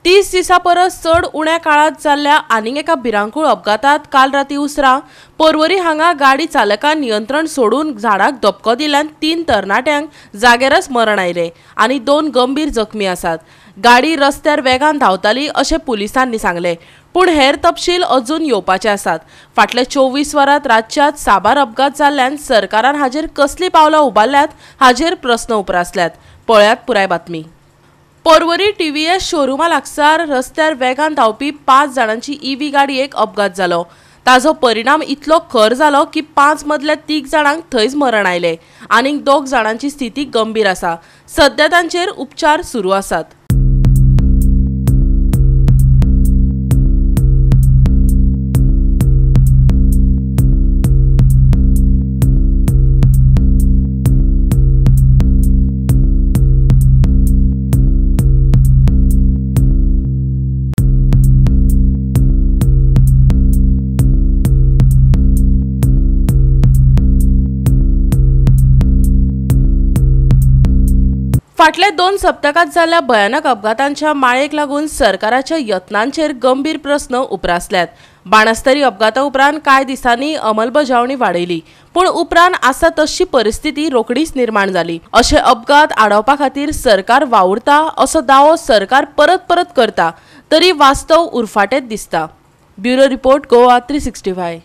30 दिसां परस चड उण्या काळांत जाल्ल्या आनीक एका भिरांकूळ अपघातांत काल राती उसरां पर्वरी हांगा गाडी चालकान नियंत्रण सोडून झाडाक धपको दिल्ल्यान 3 तरणाट्यांक जाग्यारच मरण आयलें आनी 2 गंभीर जखमी आसात। गाडी रस्त्यार वेगान धांवताली अशें पुलिसांनी सांगलें, पूण हेर तपशील अजून येवपाचे आसात। फाटल्या 24 वरांत राज्यांत साबार अपघात जाल्ल्यान सरकारान हाजेर कसलीं पावलां उबारल्यात हाजेर प्रस्न उप्रासल्यात। पळयात पुराय बातमी। पर्वरी टीव्हीएस शोरुमा लागसार रस्त्यार वेगान धांवपी 5 जाणांची ईव्ही गाडयेक अपघात जालो। ताजो परिणाम इतलो खर जालो की 5 मदल्या 3 जाणांक थंयच मरण आयलें आनीक 2 जाणांची स्थिती गंभीर आसा। सध्या तांचेर उपचार सुरू आसात। फाटल्या 2 सप्तकात जाल्ल्या भयानक अपघातांच्या माळेक लागून सरकाराच्या यत्नांचेर गंभीर प्रस्न उप्रासल्यात। बाणस्तारी अपघाता उपरांत कांय दिसांनी अंमलबजावणी वाडयली, पूण उपरांत आसा तशी परिस्थिती रोखडीच निर्माण जाली। अशे अपघात आडावपा खातीर सरकार वावुरता असो दावो सरकार परत परत करता, तरी वास्तव उरफाटेच दिसता। Bureau report, Goa 365।